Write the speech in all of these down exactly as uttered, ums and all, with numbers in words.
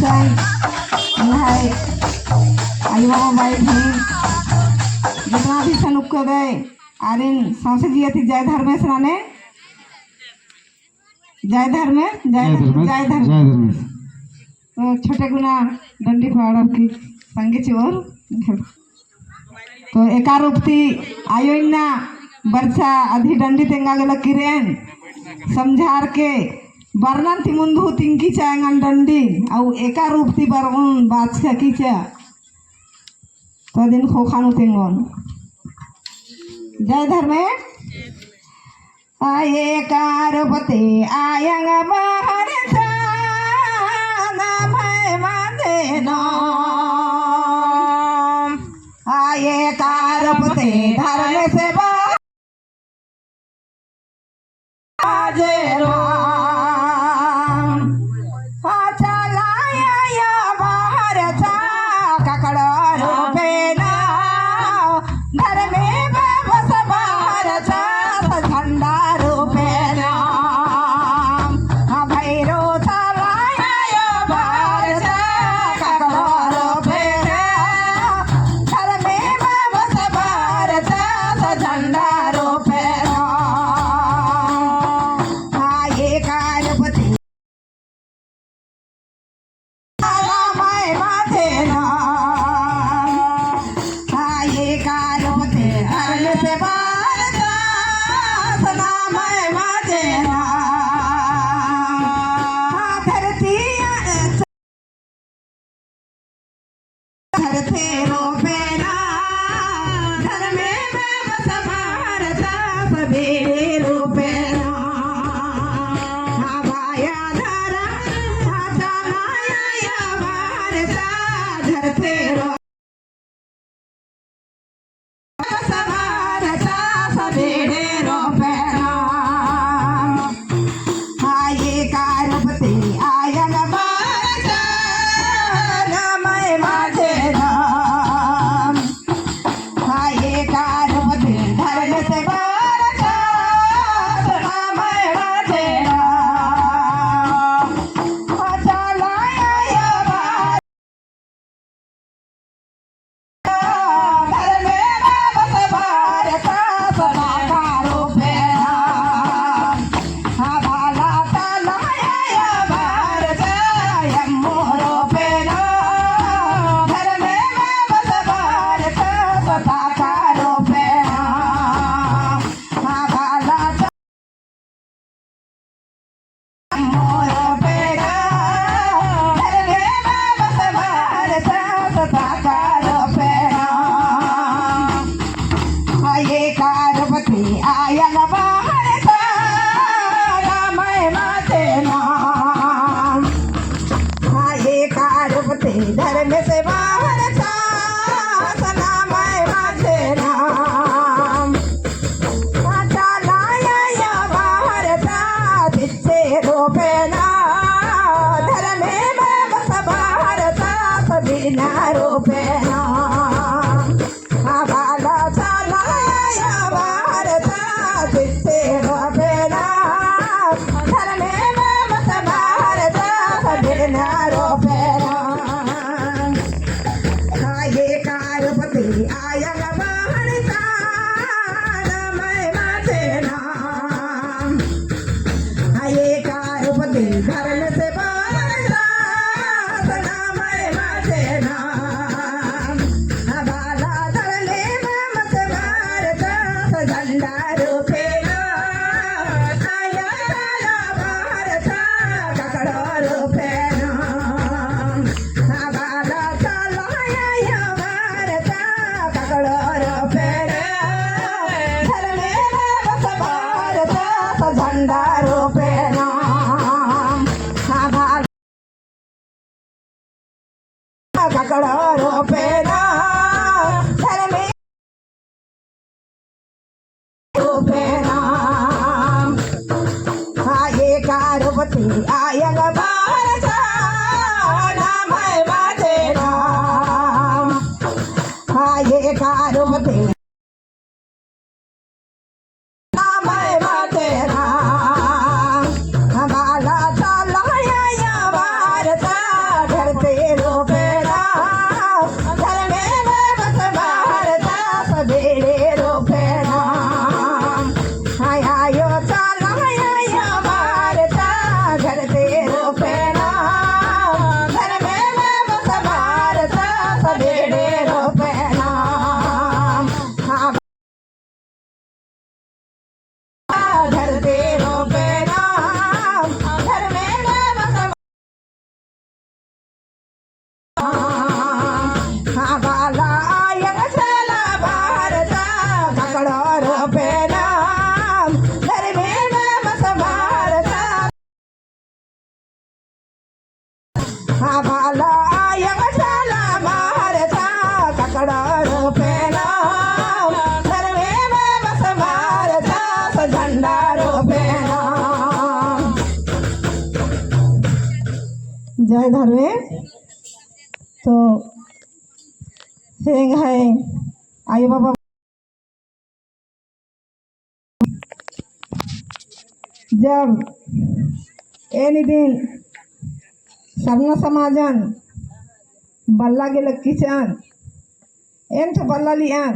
चाहे नम्है आयो बाबा भाई बहिन जितना भी सनुक्कदय आरिन सौंसे जिया ती जय धर्मेस राने। जय धर्मेस, जय जय धर्मेस, धर्मेस, जय धर्मेस। जय धर्मेस। तो छोटे गुना डंडी पाड़र की संगे चिओर। तो एका रूप ती आयो इन्ना बरचा अदी डंडी तेंगा गला किरेन समझार के बरनन ती मुन्द हूँ तिंकी चा एंगन डंडी, अउ एका रूप ती बरओन बाचका की चा। तो अदिन ख़ोख़ा नू तेंगोन। जय धर्मेस। आये कारपते आयंग बहरचा नम्है माते नाम। आये कारपते धर्मेस बहरचा। जय धर्मे। तो एंग्है आयो बाबा जब एन इदिन सरना समाजन बल्ला गे लक्किचन, एन तो बल्ला लियन,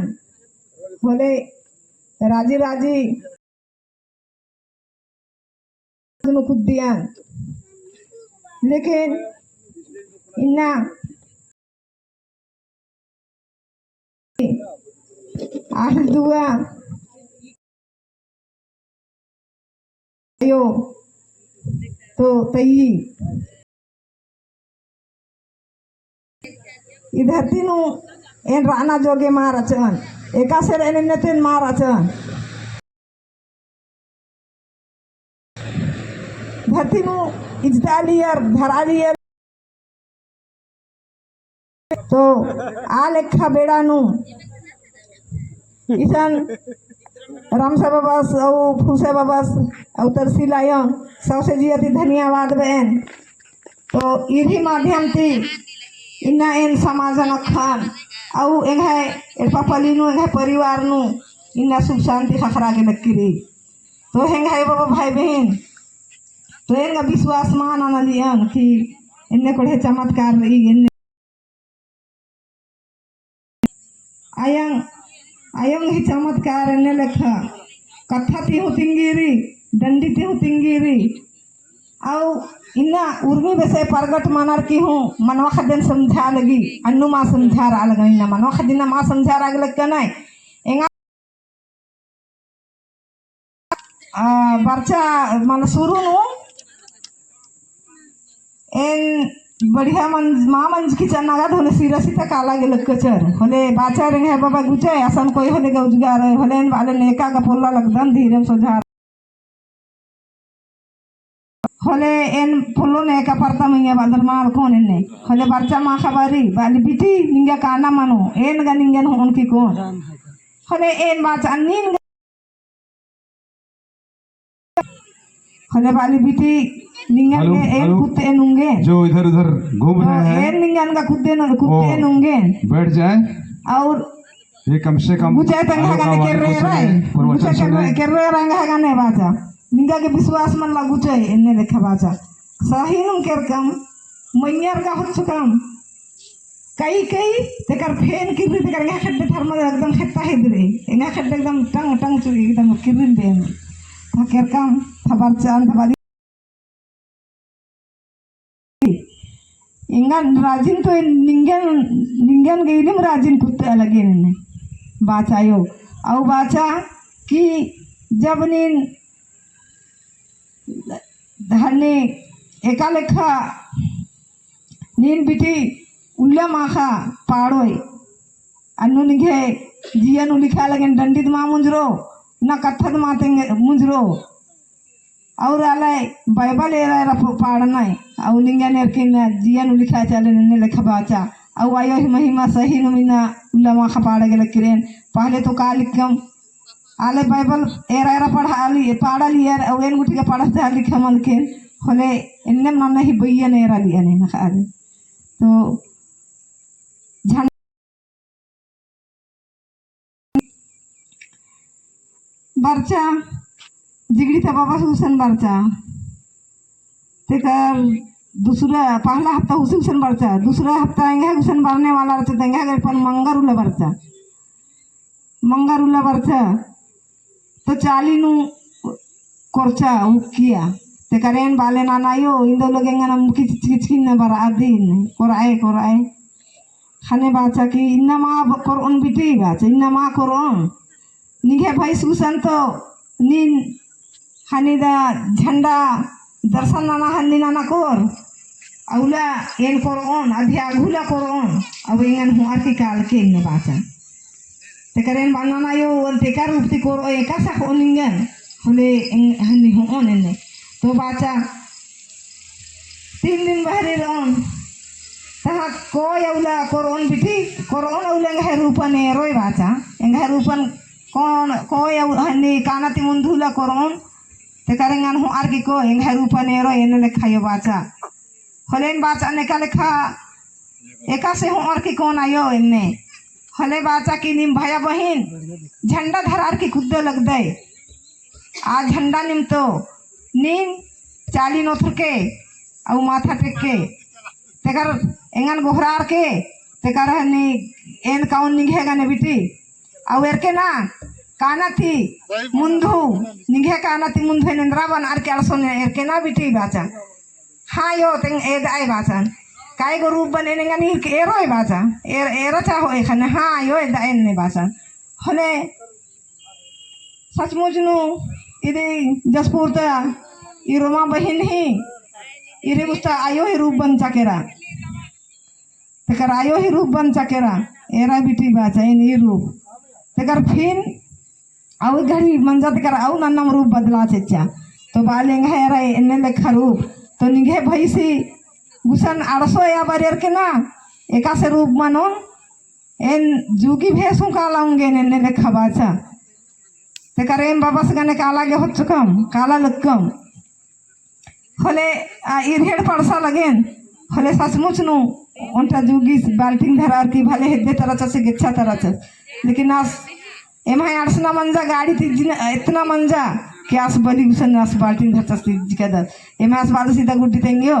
होले राजी राजी नू कुद्दियन। लेकिन इन्ना आखिर दुआ आयो तो तई ई धरती नू एन रअना जोगे मा रहचन, एकासे रअन एन्ने तो एन मा रहचन। धरती नू इजता लियर, धरा लियर। तो आ लेखा बेड़ा नू इसन रमसा बाबस, अउ फूसा बाबस, अउ तरसी लायन, सौंसे जिया ती धन्यवाद बेन। तो इरही माध्यम ती इन्ना एन समाजन अख़न, अउ एंग्है एड़पा पल्ली नू, एंग्है परिवार नू इन्ना सुख शांति ख़क्खरा गे लक्की रई। तो एंग्है बाबा भाई बहिन, तो एन गा विश्वास मा नना लियन कि एन्ने कोड़हे चमत्कार रई, एन्ने अयंग, अयंग ही चमत्कार एन्ने लेखा कत्था ती हूँ तिंगी रई, डंडी ती हूँ तिंगी रई। अउ इन्ना उर्मी बेसे परगट मनर की हूँ मनवा ख़द्दन समझा लगी, अन्नु मा समझा रआ लगन, इन्ना मनवा ख़द्दन मा समझा रआ लगन। एंगा आ, बरचा, माने, शुरू नू एन बढ़िया मन, मा मंजकी चन्ना गा धोने सिरा सीता काला गे लक्कचर। होले बाचा एंग्है बाबा गुचे, असन कोई होले गा उजगार, होले एन बाले नेका गा पोल्ला लगदन धीरेम सोझार। होले एन पोल्लो नेका परता मइय्याँ बादर माल कोन एन्ने। होले बरचा मा खबारी, बाली बिटी, निंगा काना मनो, एन गा निंगन होन की कोन। होले एन बाचा नीन होले बाली बिटी निंगन हेलो, के एन हेलो। कुत्ते नुंगे। जो इधर उधर घूम रहे हैं। एन निंगन का कुत्ते नु-, कुत्ते ओ, नुंगे। बैठ जाए। और ये कम से कम गुचे तंग आयो हगने का केर्रे वाले रहे। कुछ नहीं, प्रवचन गुचे सुन रहे। केर्रे रंग हगने बाचा। निंगा के विश्वास मन ला गुचे एन्ने लेखा बाचा। सही नुम केरकम, मइय्याँ गा होचकम। कई कई तेकर फेन किर्री तेकर एंगा खेड्डे धर्म एकदम खेत्ता हेदरे। एंगा खेड्डे एकदम टंग टंग चुई एकदम किर्री देन। था केरकम, था बरचान, था बाली। एंगन राजिन तो निंगन, निंगन गइलिम राजिन कुत्ते अलगे ने। बाचा आयो। अउ बाचा कि जब नीन धन्ने एका लेखा नीन बिटी उल्ला माखा पाड़ोय। अन्नु निंग्है जियन उलिखा लगेन डंडित मा मुंजरो, ना कत्थत मा तेंग मुंजरो। और आलय बाइबल एरा एरा प-, पाड़नय। अउ निंगन एरकिन जियन उलिखा चाले एन्ने लेखा बाचा। अउ आयो ही महिमा सही नुम इन्ना उल्ला माखा पाड़ा गे लक्की रएन। पहले तो का लिखकम आले बाइबल एरा एरा पढ़ा ली, पाड़ा लियर, अउ एन गुट्ठी का पढ़ा लिखा मलकेन, होले एन्नेम नन्ना ही बइयन एरा लिया ने नखा आले। तो झन बरचा, जिगड़ी ता बाबा से गुसन बरचा। तेकर दूसरा, पहला हफ्ता उसी गुसन बरचा, दूसरा हफ्ता एंगा गुसन बरने वाला रहचा, तो एंगा गे अपन मंगर उल्ला बरचा। मंगर उल्ला बरचा, तो चाली नू कोरचा उक्किया। तेकर एन बाले नाना आयो, इन्दो लगे एंगन अम्म किच-, किचकिन न बरआ दिन, कोरआए, कोरआए। ख़ने बाचा कि इन्ना मा ब-, कोरओन बिटी बाचा, इन्ना मा कोरओन। निंग्है भइस गुसन तो नीन ख़ने दा झंडा दर्शन नना हन्नी नना कोर। अउला एन कोरओन, अदिया अगुला कोरओन, अउ एंगन हुआर की काल के इन्ने बाचा। तेकर एन बाले नाना आयो, ओन तेकर रूप ती कोरओ, एका सखओ निंगन, होले एंग-, हन्नी होओन एन्ने। तो बाचा, तीन दिन बहरी रओन, कोय अउला कोरओन बिटी, कोरओन अउला एंग्है रूपन एरोय बाचा। एंग्है रूपन कोन, कोय अउ हनी काना ती मुन्धु ला कोरओन, तेकर एंगन होअर की को, एंग्है रूपन एरोय एन्ने लेखा आयो बाचा। होले एन बाचा एका लेखा, एकासे होअर की कोन आयो एन्ने। होले बाचा कि नीम भया बहिन, झंडा धरअर की कुद्दो लगदय। आ झंडा निम तो नीन चाली नोथर के, अउ माथा टेक के। तेकर एंगन गोहरार के, तेकर हनी एन काउन निंग्है गने बिटी। अउ एरके ना, काना ती मुन्धु, निंग्है काना ती मुन्धु एन एन्दरा बनअर के अलसोन एरके ना बिटी बाचा। हाँ यो, तेंग एदआय बाचन। काय गो रूप बने एंगन एरोय बाचा। एर, एरा चाहो एखने, हाँ यो, एदआय एन्ने बाचन। होले सचमुच नू, इदी जसपुर ता, ई रोमा बहिन ही, इरे गुस्ता आयो ही रूप बंचा केरा। तेकर आयो ही रूप बंचा केरा, एरा बिटी बाचा, एन ई रूप। तेकर फिन, अउ घड़ी मंजा तेकर अउ नन्नम रूप बदला चेच्चा। तो बाले एंग्है एरा एन्ने लेखा रूप। तो निंग्है भइसी, गुसन अड़सो या बरेर के ना, एकासे रूप मनो, एन जुगी भेस हूँ काला ओंगेन एन्ने लेखा बाचा। तेकर एम बबस गने काला गे होचकम, काला लक्कम। होले, आ, इरहेड़ पड़सा लगेन, होले सचमुच नू, ओन्टा जुगी बाल्टिन धरअर की भले हेद्दे तरचस, गेच्छा तरचस। लेकिन आस, एम्है अड़सना मंजा गाड़ी ती जिन, एतना मंजा, कि आस बली गुसन आस बाल्टिन धरचस ती जिकदस। एम्है आस बाल्टिन सीधा गुड्डी तेंग्यो,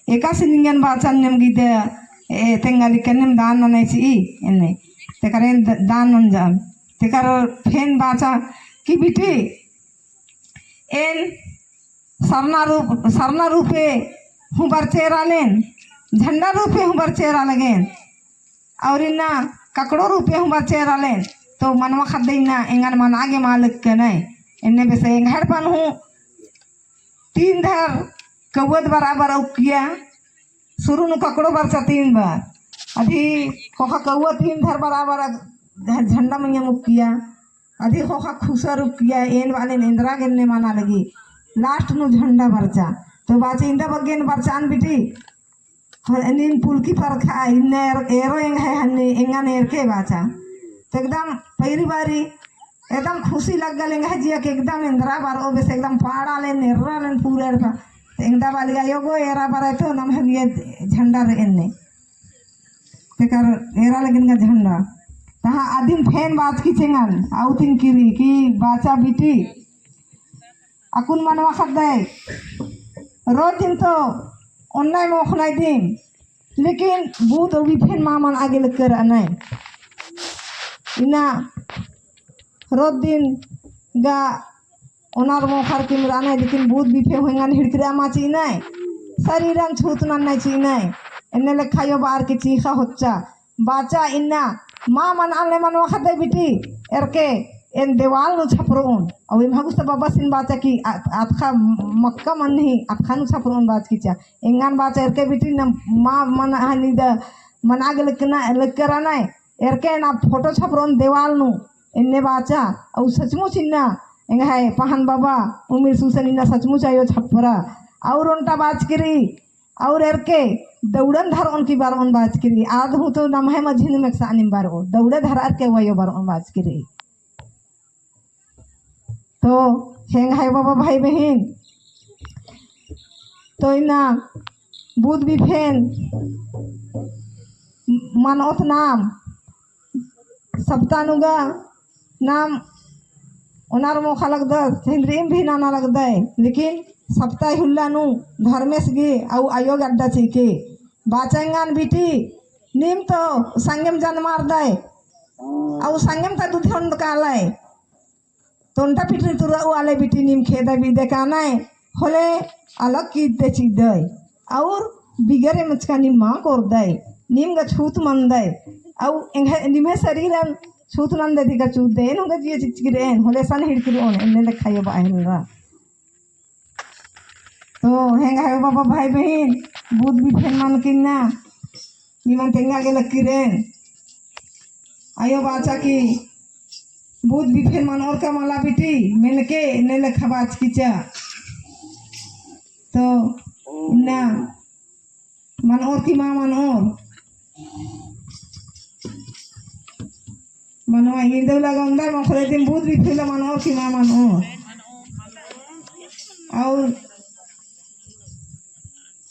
एकासे निंगन बाचन नेम गीदे, ए, तेंगा लिक्कन नेम दान ननय चिई, एन्ने। तेकर एन द-, दान नंजन। तेकर फेन बाचा कि बिटी, एन सरना रूप, सरना रूपे हूँ बरचेर आलेन, झंडा रूपे हूँ बरचेर आलगेन, और इन्ना ककड़ो रूपे हूँ बरचेर आलेन, तो मनवा ख़द्द इन्ना एंगन मना गे मल लक्कनय, एन्ने बेसे एंग्है एड़पन हूँ तीन धर कौवत बराबर उक्किया, शुरू नू ककड़ो बरचा तीन बार, अदी ख़ोख़ा कौवा तीन धर बराबर झ-, झंडा मइय्याँ उक्किया, अदी ख़ोख़ा खुसर उक्किया, एन बालेन एन्दरा गे एन्ने मना लगी, last नू झंडा बरचा, तो बाचा इन्दा बग्गेन बरचान बिटी, नीन पुलकी परखा, इन्ने एर-, एरो एंग्है हन्नी, एंगन एरके बाचा। तो एकदम पैरी बारी, एकदम खुशी लग्गल एंग्है जिया के एकदम एन्दरा बरओ बेसे एकदम पाड़ा लेन, एर्रा लेन पूरा एड़पा। तो एंगदा बाली आयो गो एरा बरय तो नम्है बिया झंडा रई एन्ने। तेकर एरा लगिन गा झंडा। तहाँ अदिन फेन बाचकी चेंगन, अउतिन किरी कि बाचा बिटी। अक्कुन मनवा ख़द्दय, रोज दिन तो ओन्नय मोख़नय दिम, लेकिन बूत बिफेन मा मना गे लक्कर अनय। इन्ना रोज दिन गा ओनर मोख़र किम रअनय, लेकिन बूत बिफे हूँ एंगन हिड़किरआ मा चिअनय, शरीरन छूत नन्नय चिअनय, एन्ने लेखा आयो बअर की चींख़ा होच्चा। बाचा इन्ना मा मना ले मनवा ख़द्दय बिटी, एरके एन देवाल नू छपरओन। अउ एम्है गुस्ता बबसिन बाचा कि अ-, अतख़ा मक्का मन्नही, अतख़ा नू छपरओन बाचकी चा। एंगन बाचा एरके बिटी न मा मना हनी द मना गे लक्कना, लक्कर अनय, एरके एन आ फोटो छपरओन देवाल नू, एन्ने बाचा। अउ सचमुच इन्ना एंग्है पहान बबा उमिर सुसन इन्ना सचमुच आयो छपरा। अउर ओन्टा बाचकी रई, अउर एरके दौड़न धरओन की बरओन बाचकी रई। आद हूँ तो नम्है मझी नू मेक्सा निम बरओ, दौड़े धरअर के वयो बरओन बाचकी रई। तो एंग्है बबा भाई बहिन, तो इन्ना बूत बिफेन मनओत नाम सप्ता नू गा नाम ओनर मोख़ा लगदस, हेन्द्रिम भी नना लगदय, लेकिन सप्ता हुल्ला नू धर्मेस गे अउ आयो गे अड्डा चिके। बाचा एंगन बिटी, नीम तो संगेम जन्मारदय, अउ संगेम ता दुधियोन कालय। तो ओन्टा पिटरी तुरऊ आले बिटी नीम खेदा बिदे कानय, होले अलग कीदे चिदय, अउर बिगरे मचका नीम मा कोरदय, नीम गा छूत मनदय, अउ एंग्है निम्है शरीरन छूत नन्दय दिगा चूदय, एन होगा जिया चिचकी रएन, होले सन हिड़की रओन, एन्ने लेखा आयो बआ हेलरा। तो एंग्है बबा भाई बहिन, बूत बिफेन मनकी इन्ना, निमन तेंगा गे लक्की रएन। आयो बाचा कि बूत बिफेन मनओर का मला बिटी, मेनके एन्ने लेखा बाचकी चा। तो इन्ना मनओर की मा मनओर, मनवा इन्दो लगा उंदा मखरे दिन बुध भी फैला मनवा की माँ मनवा। और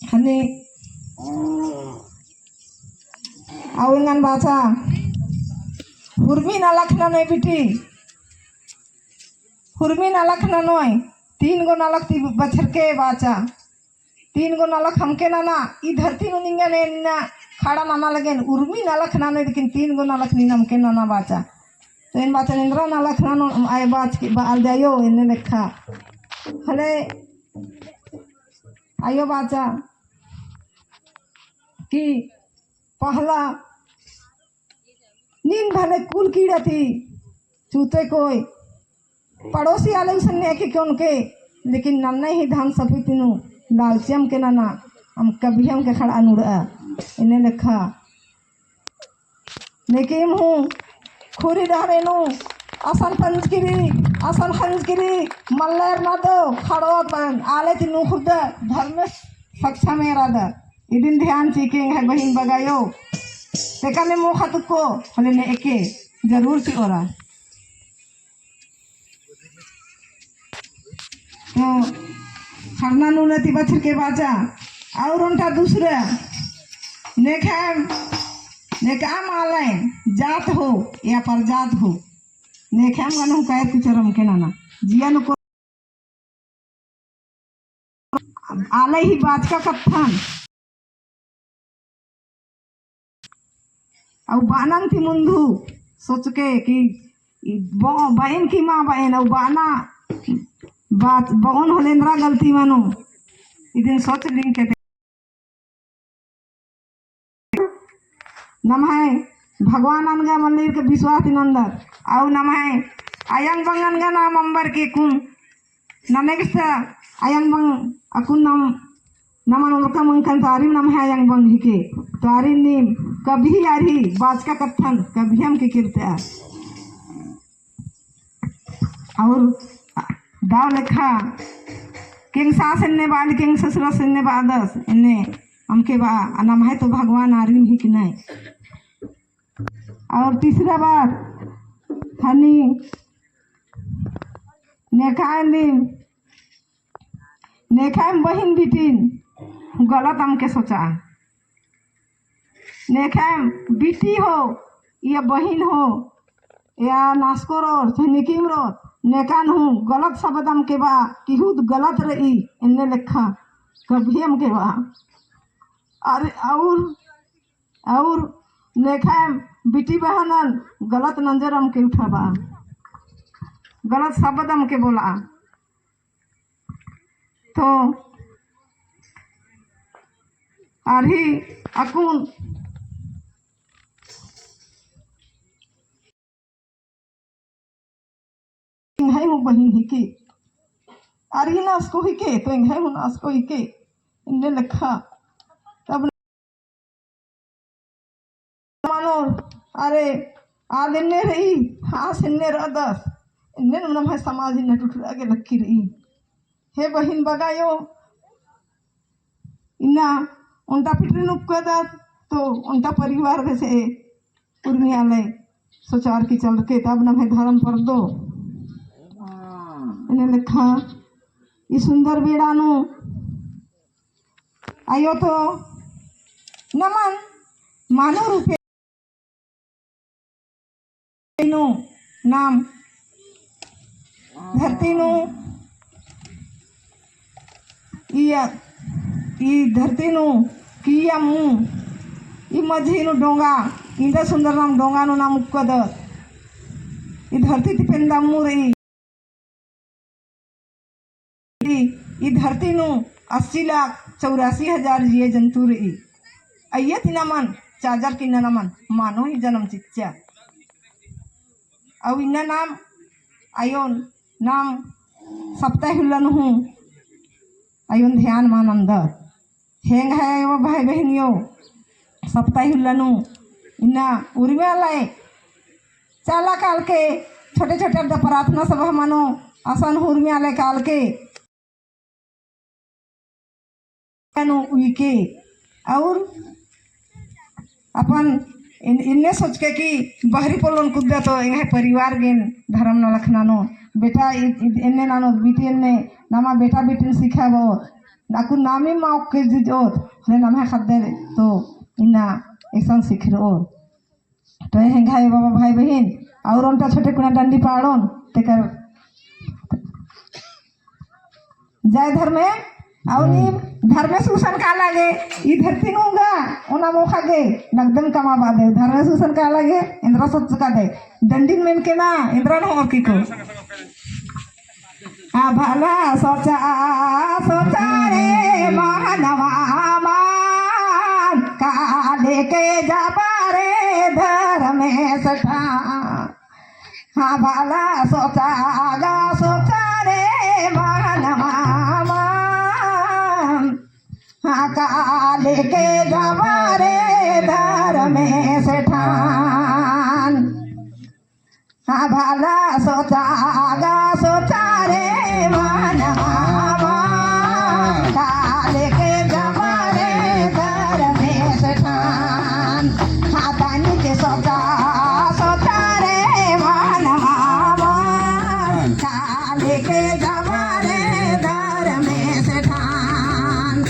हने और एंगन बाचा, हुरमी नलख ननोय बिटी, हुरमी नलख ननोय, तीन गो नलख ती बछरके बाचा। तीन गो नलख हमके नना, ई धरती नू निंगा ने निना खड़ा नना लगेन, उर्मी नलख ननोय, लेकिन तीन गो नलख नीन हमके नना बाचा। तो एन बाचा एन्दरा नलख ननोन, आय बाच के बआल दे आयो, एन्ने लेखा। हले आयो बाचा कि पहला नीन भले कुल कीड़ा ती चूते कोय पड़ोसी आले उसन ने के क्यों के, लेकिन नन्ने ही धन सफी तिनु लालचियम के नना, हम कभी हमके खड़ा नुड़ा, एन्ने लेखा। नेकिम हूँ खुरी डहरे नू असन पंजगिरी, असन हंजगिरी मल्लर ना दो खड़ोत बन आले ती नू खुद धर्मेस सक्षम एरा द। इदिन ध्यान चिके एंग्है बहिन बगायो। तेका ने मोखा तुक्को, होले ने एके जरूर चिओरा। तो खरना नूना ती बछरके बाचा, और ओन्टा दूसरा, नेखम, नेखम आलय जात हो या परजात हो, नेखम गनहु कैर कुचरम के नना, जिया नुको आलय ही बाचका कत्थन। अउ बानन ती मुन्धु सोचके कि ई ब-, बएन की मा बएन, अउ बाना बात बओन होले एन्दरा गलती मनो। इदिन सोच लिंग के नम्है भगवानन गा मन्दिर के विश्वास नन्दर, अउ नम्है अयंग बंगन गा नाम अम्बर के कुन ननेगस अयंग बंग अकुन नम, नमन उरका मंकन तारिम नम्है अयंग बंग हिके, तारिम नीम कभी आरही बाचका कत्थन, कभी हमके किरते आ। और दाव लेखा केंग सास एन्ने बाली, केंग ससुरस एन्ने बादस, एन्ने हमके बा, आ नम्है तो भगवान आरिन हिकनय। और तीसरा बात, हनी नेखा एन्ने नेखम बहिन बिटिन गलत हमके सोचा। नेखम बिटी हो या बहिन हो या नासको रओर चाहे निकिम रओर, नेकन हूँ गलत शब्द हमके बा कि हुद गलत रई, एन्ने लेखा कभी हमके बा। अरे और, और नेखम बिटी बहनन गलत नजर हमके उठा बा, गलत शब्द हमके बोला। तो आरही अकुन एंग्है हूँ बहिन हिके, आरही नासको हिके, तो एंग्है हूँ नासको हिके, एन्ने लेखा। तब मानो, अरे, आद एन्ने रई, आस एन्ने रअदस, एन्ने नू नम्है समाज इन्ना टुटुरा गे लक्की रई। हे बहिन बगायो, इन्ना ओन्टा पिटरी नुक्कदत, तो ओन्टा परिवार बेसे उर्मी आलय सोचार की चलरके, तब नम्है धर्म परदो। एन्ने लेखा, ई सुन्दर बेड़ा नू, आयो तो नमन मानव रूपे नू नाम धरती नू इया, ई धरती नू किया मू, ई मझी नू डोंगा, इन्दा सुन्दर नाम डोंगा नू नाम उक्कदत। ई धरती ती पेंदा मू रई। ई धरती नू अस्सी लाख चौरासी हजार जिया जन्तु रई। अइय्या ती नमन चाजर की इन्ना नमन मानो ही जनम चिच्चा। अउ इन्ना नाम आयोन नाम सप्ताह हुल्ला नू हूँ आयोन ध्यान मा नन्दत। हेंग है वो भाई बहिनियो, सप्ताह हुल्ला नू इन्ना उर्मी आलय चाला काल के छोटे छोटे द प्रार्थना सभा मनो, असन उर्मी आलय काल के नू उइके और अपन इन-, इन्ने सोचके कि बहरी पोल्लोन कुद्दा तो एंग्है परिवार गे धरम नलख ननो। बेटा इ-, इ-, एन्ने ननो, बेटी एन्ने, नमा बेटा बेटिन सिखाबओ। अक्कुन नामी मा ओक्के जिजओत, होले नम्है ख़द्दर तो इन्ना एकसन सिखरओ। तो एंग्है बाबा भाई बहिन, और ओन्टा छोटे कुना डंडी पाड़ोन, तेकर जय धर्मे, और नी धर्मेस गुसन काला गे, ई धरती नू गा, ओना मोख़ा गे, नगदम कमाबादे, धर्मेस गुसन काला गे, एन्दरा सोचकादे, डंडिन मेनके ना, एन्दरा नू होर की को। आ भला सोचा, सोचा रे मानवा मान, काले के जाबा रे धर्मेस ठान। हाँ भला सोचा गा सोचा रे मानवा मान। हाँ काले के जाबा रे धर्मेस ठान। हाँ भला सोचा गा सोचा रे मानवा मान। काले के जाबा रे धर्मेस ठान। हाँ तनिक सोचा सोचा रे मानवा मान। काले के जाबा रे धर्मेस ठान।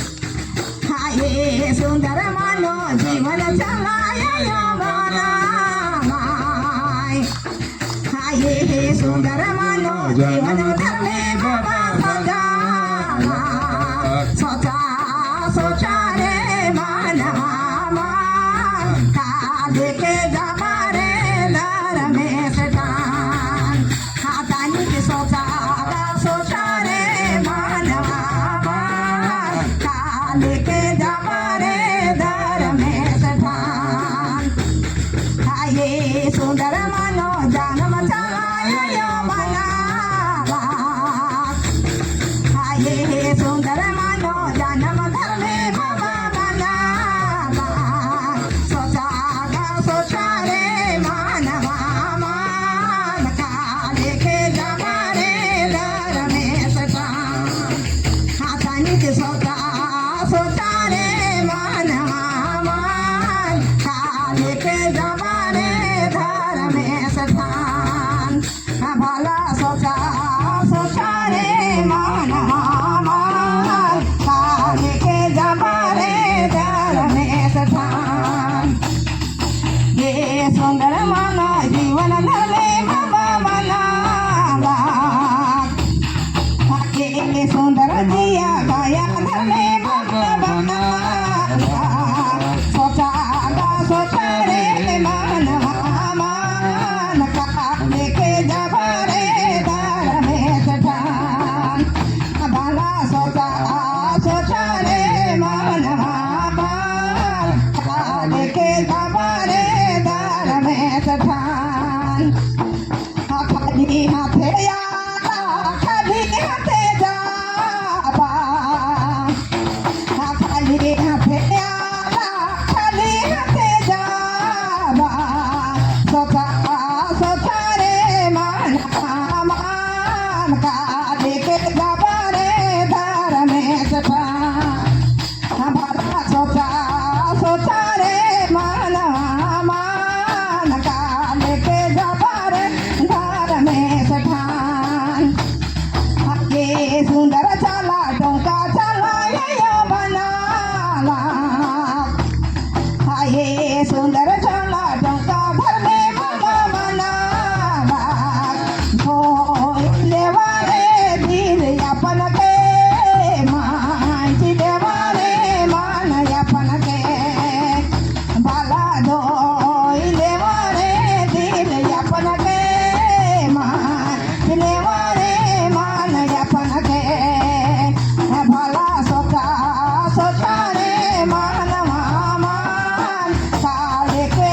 हाँ ये सुंदर मनो जीवन चलाया यो मानवा मान। हाँ ये सुंदर मनो जीवन धर्मे बाबा सजा। सोचा सोचा रे मानवा मान। काले के जाबा रे धर्मेस ठान। हाँ तनिक सोचा गा सोचा रे मानवा मान। काले के जाबा रे धर्मेस ठान। हाँ ये सुंदर मनो जनम चलाया यो मानवा मान। हाँ ये सुंदर मनो जनम धर्मे बाबा मानवा मान। सोचा गा सोचा रे मानवा मान। काले के जाबा रे धर्मेस ठान। हाँ तनिक सोचा सोचा रे मानवा मान। काले के जाबा रे धर्मेस ठान। हाँ भला सोचा सोचा रे मानवा मान। काले के जाबा रे धर्मेस ठान। ये सुंदर मनो जीवन धर्मे बाबा मानवा मान। ये सुंदर जिया काया धर्मे बाबा मानवा मान। सोचा गा सोचा रे मानवा मान। काले के जाबा रे धर्मेस ठान। भला सोचा सोचा रे मानवा मान। काले के जाबा रे धर्मेस ठान। हाँ खाली हाथे आला, खाली हाथे जाबा। हाँ खाली हाथे आला, खाली हाथे जाबा। सोचा सोचा रे मानवा मान। काले के जाबा रे धर्मेस ठान। हाँ भला सोचा सोचा रे मानवा मान। काले के जाबा रे धर्मेस ठान। हाँ ये सुंदर चाला टोंका चाला ये यो बनाला। हाँ ये सुंदर चाला टोंका धर्मे बाबा बनाला। धोई लेवा रे दिल अपन के, मांझी लेवा रे मन अपन के। भला धोई लेवा रे दिल अपन के, मांझी लेवा रे मन अपन के। भला सोचा सोचा रे मानवा मान। काले के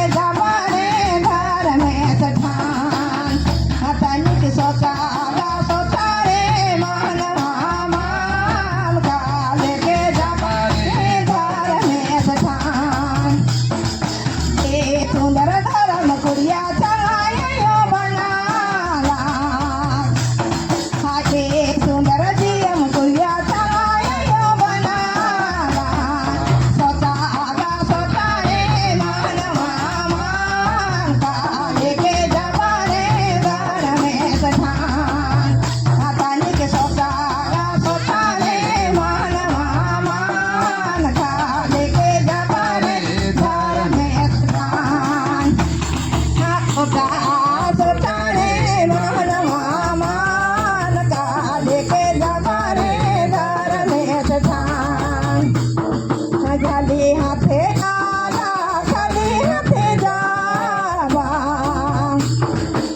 थे आला खाली हाथे जाबा,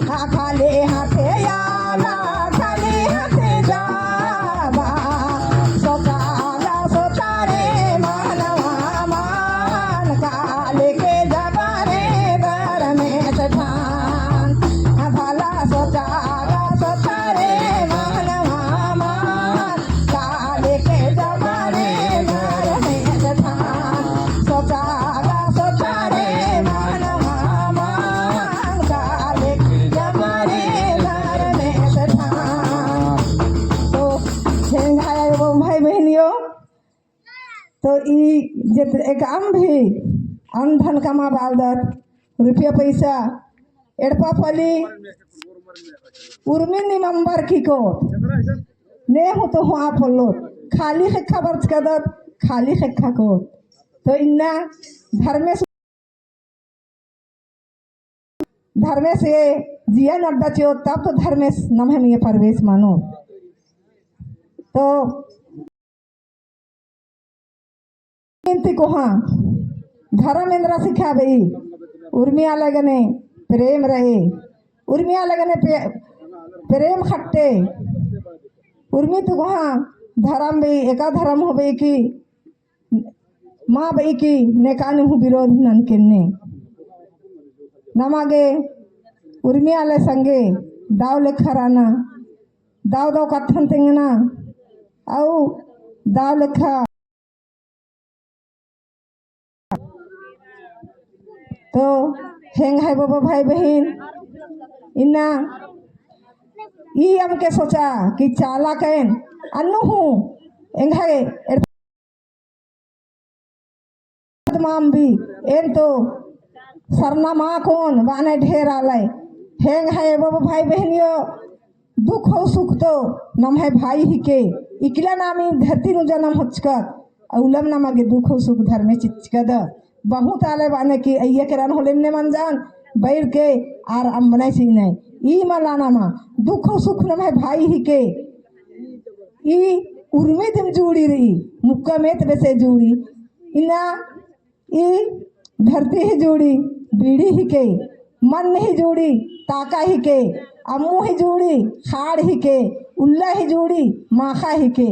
आ खाली हाथे आला, खाली हाथे जाबा। सोचाला सोचा रे मनवा मान, काले के जाबा रे धर्मेस ठान। भला सोचाला सोचा रे मनवा मान, काले के जाबा रे धर्मेस ठान। सोचाला सोचा रे मनवा मान, काले के जाबा रे धर्मेस ठान। तो, एंग्है भाई बहिनियो, तो ई जे एकअम भी अन्न धन कमआ बआलदत, रुपया पैसा एड़पा पली उर्मी नीम अम्बर की कोत, ने हूँ तो हुआ पोल्लोत, खाली ख़ेक्खा बरचकदत, खाली ख़ेक्खा कोत। तो इन्ना धर्मेस धर्मेस गे जियन अड्डा चिओ, तब तो धर्मेस नम्है मइय्याँ प्रवेश मनो। तो बिनती कोहाँ, धर्म एन्दरा सिखाबई, उर्मी आले गने प्रेम रहे, उर्मी आले गने पे-, प्रेम खट्टे, उर्मी ती कोहाँ धर्म बई, एका धर्म होबई की मा बई की नेकान हूँ विरोध ननके ने। नमा गे उर्मी आले संगे दव लेखा रअना, दव दव कत्थन तेंगना, अउ दव लेखा। तो एंग्है बबा भाई बहिन, इन्ना ई अमके सोचा कि चाला कैन अन्नु हूँ एंग्है माम भी एन तो सरना मा कोन बाने ढेर आलय। एंग्है बबा भाई बहिनियो, दुख हो सुख तो नम्है भाई हिके, इकला नाम ई धरती नू जनम होचकत, अउलम नमा गे दुख हो सुख धर्मे चिच्चकद। बहुत आलय बाने कि अइया केरन होले ने मंजान, बैर के आर अम्बनय चिअनय। ई मला नमा दुख हो सुख नम्है भाई हिके, ई उर्मी दिम जुड़ी रई, मुक्का मेत बेसे जुड़ी। इन्ना ई धरती ही जुड़ी बीड़ी हिके, मन ही जुड़ी ताका हिके, अम्मू ही जुड़ी खाड़ हिके, उल्ला ही जुड़ी माखा हिके,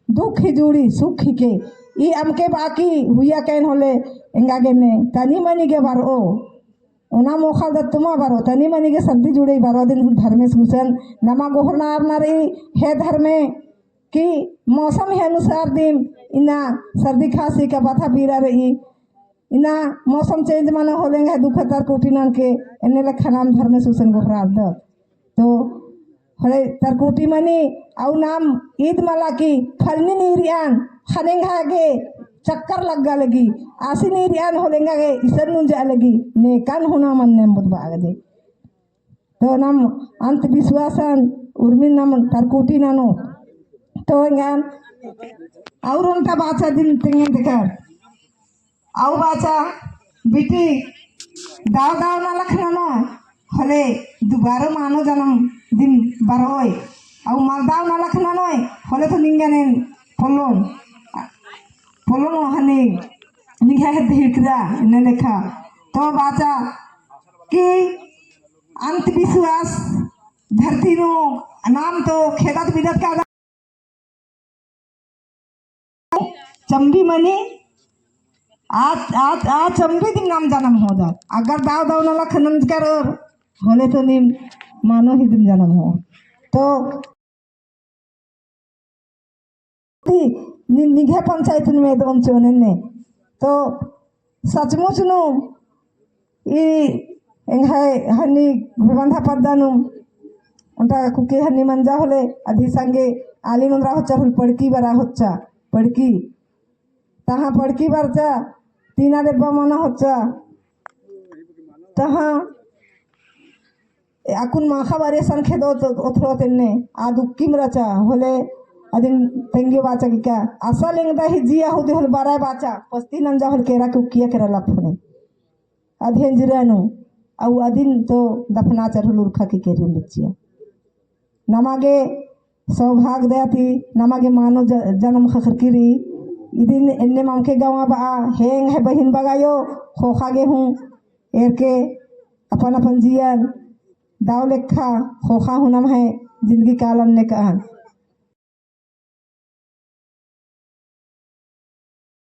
दुख ही जुड़ी सुख हिके। ई अमके बाकी हुइया कैन होले एंगा गे ने तनी मनी गे बरओ। ओना मोखल दत्तुमा बरओ, तनी मनी गे सर्दी जुड़ई बरओ दिम धर्मेस गुसन नमा गोहरना आरना रई, हे धर्मे कि मौसम ही अनुसार दिम इन्ना सर्दी खांसी का बाथा पीरा रई। इन्ना मौसम change मना होले एंग्है दुख तर कोटी ननके, एन्ने लेखा नाम धर्मेस गुसन गोहरारदत। तो होले तर कोटी मनी, अउ नाम ईद मला कि फलनी नीरियान ख़ने एंगा गे चक्कर लग्गा लगी, आसी नीरियान होले एंगा गे इसन नुंजा लगी, नेकान हुना मन नेम बुध बागदे। तो नाम अंधविश्वासन उर्मिन नाम तर कोटी ननो। तो एंगन अउर ओन्टा बाचा दिम तेंगन देखा। अउ बाचा बिटी दव दव नलख ननोय होले दुबारो मानो जनम दिम बरओय। अउ मल दव नलख ननोय होले तो निंगन एन पोल्लोन, पोल्लोन हनी निंग्है हेद्दे हिड़कदा एन्ने लेखा। तो बाचा कि अंधविश्वास धरती नू नाम तो खेदत बिदत का चम्बी मनी, आ, आ, आ चम्बी दिम नाम जनम होदत। अगर दव दव नलख नंजकर और होले तो नीम मानो ही दिम जनम हो। तो ती नि-, निंग्है पंचायत में दम चोने ने। तो सचमुच नू ई एंग्है हन्नी घुड़बंधा पद्दा नू ओन्टा कुके हन्नी मंजा होले अदी संगे आली नोन्दरा होच्चा होले पड़की बरा होच्चा पड़की। तहाँ पड़की बरचा तीना डेब्बा मना होच्चा। तहाँ ए अक्कुन माखा बारे सन खेदो तो ओथरो तेन्ने आ दुक्किम रचा होले अदिन तेंगियो बाचा कि का असल एंगदा ही जिया होदे होले बराय बाचा पस्ती नंजा होले केरा के उक्किया केरा लफने। अदिन जिरानो अउ अदिन तो दफना चढ़ल उरखा के केरिन बच्चिया। नमा गे सौभाग दया ती नमा गे मानो ज-, जन्म ख़क्खरकी रई। इदिन एन्ने ममके गंवा बआ, हेंग है बहिन बगायो, ख़ोख़ा गे हूँ एरके अपन अपन जियन दव लेखा ख़ोख़ा हूँ नम्है जिंदगी कालन नेकअन।